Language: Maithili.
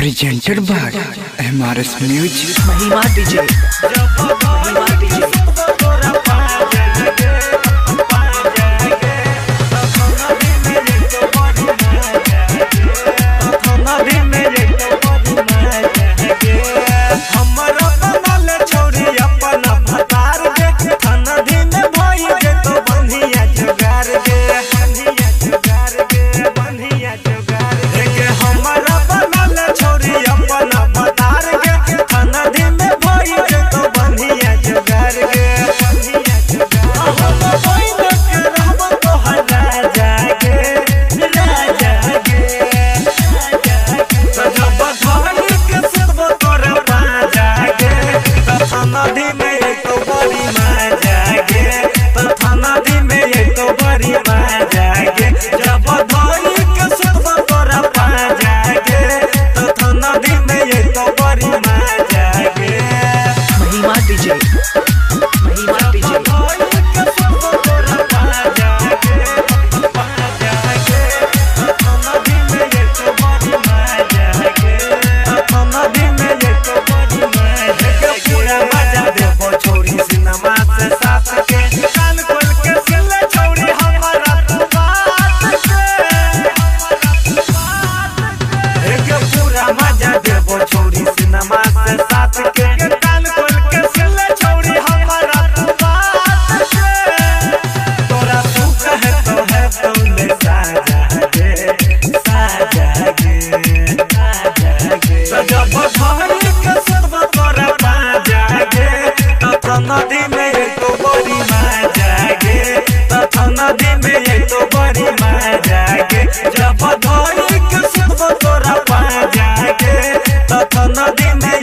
Presented by MRS Music. Mahima DJ, Mahima DJ. नदी में तो बड़ी मजा गे, तथा नदी में तो बड़ी मजा गे। जब धोई के सुतब तोरा पाजा गे, तथा नदी में तो बड़ी मजा गे। महिमा डीजे, महिमा डीजे। धोई के सुतब तोरा पाजा गे, पाजा गे, तथा नदी में तो बड़ी मजा गे, तथा नदी में तो बड़ी मजा गे। पूरा मजा देबो छोरी सिनेमा से साथ के, कान खोल के सुन ले छोरी हमारा तू बात के। एक पूरा मजा देबो छोरी सिनेमा से साथ के, कान खोल के सुन ले छोरी हमारा तू बात के। तोरा सुख है तो ले साजा गे, साजा गे, साजा गे। जब धरी के सुतब तोरा पाजा गे, तथा नदी में तो बड़ी मजा गे, तथा नदी में तो बड़ी मजा गे। जब धरी के सुतब तोरा पाजा गे, तथा नदी में